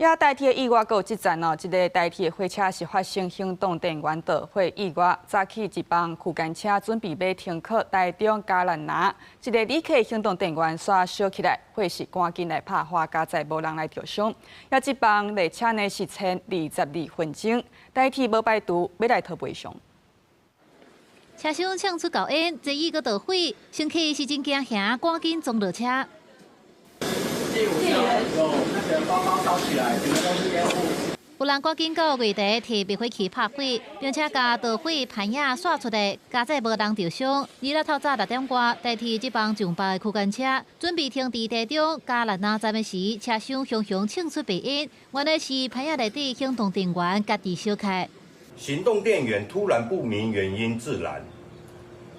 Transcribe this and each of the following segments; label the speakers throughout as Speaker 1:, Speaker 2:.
Speaker 1: 也台鐵意外閣有這站哦，這个台鐵火車是發生行動電源導火意外，早起一班區間車準備欲停靠台中嘉南拿，一个旅客行動電源煞燒起來，火勢趕緊來拍火，佳哉無人來著傷。也這班列車呢是前22分鐘，台鐵無排除欲來討賠償。
Speaker 2: 車廂衝出厚煙，座椅閣著火，乘客是真驚嚇，趕緊衝落車。
Speaker 3: 有那個包包燒起來，整個都是煙霧。
Speaker 2: 有人趕緊到月台提滅火器拍火，並且共導火攀仔煞出來，佳哉無人著傷。二日透早6點外，台鐵這班上百的區間車準備停佇台中嘉南拿站的時，車廂熊熊衝出白煙，原來是攀仔內底行動電源家己燒開。
Speaker 4: 行動電源突然不明原因自燃，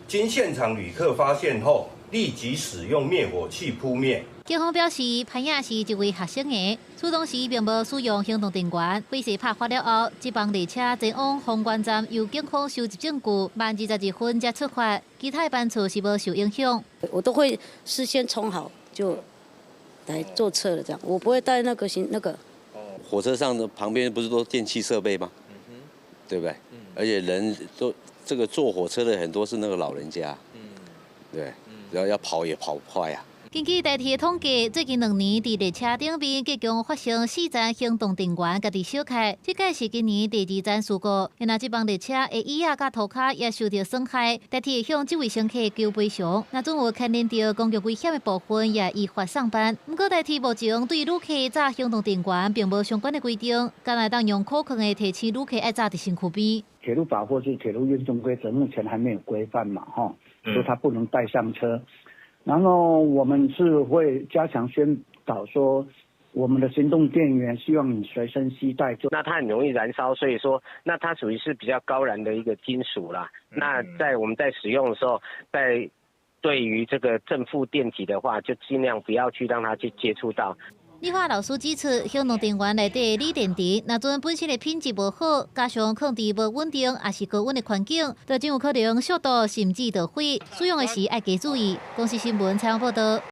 Speaker 4: 經現場旅客發現後，立即使用滅火器撲滅。
Speaker 2: 警方表示，潘仔是一位學生的，出動時並無使用行動電源。火勢拍發了後，這班列車前往豐原站，由警方收集證據，慢22分才出發，其他班次是無受影響。
Speaker 5: 我都會事先充好就來坐車了，這樣我不會帶那個行那個。
Speaker 6: 火車上的旁邊不是都電器設備嗎？對不對？而且人都這個坐火車的很多是那個老人家，對，然後要跑也跑不快啊。
Speaker 2: 根據台鐵統計，最近2年佇列車頂面共計發生四樁行動電源家己燒開，這屆是今年第二樁事故。若這班列車的椅仔佮塗跤也受著損害，台鐵向這位乘客求賠償。若準有牽連著公共危險的部分，也依法送辦。毋過台鐵目前對旅客紮行動電源並無相關的規定，敢若會當用可控的提醒旅客愛紮佇身軀邊。
Speaker 7: 鐵路法或是鐵路運送規則目前還沒有規範嘛，吼，說他不能帶上車。然後我們是會加強宣導，說我們的行動電源希望你隨身攜帶。就
Speaker 8: 那它很容易燃燒，所以說那它屬於是比較高燃的一個金屬啦。那在我們在使用的時候，在對於這個正負電極的話，就盡量不要去讓它去接觸到。
Speaker 2: 理化老師指出，行動電源內底鋰電池，若陣本身的品質無好，加上放佇無穩定，抑是高溫的環境，就真有可能燒到甚至著火。使用的時愛加注意。公視新聞採訪報導。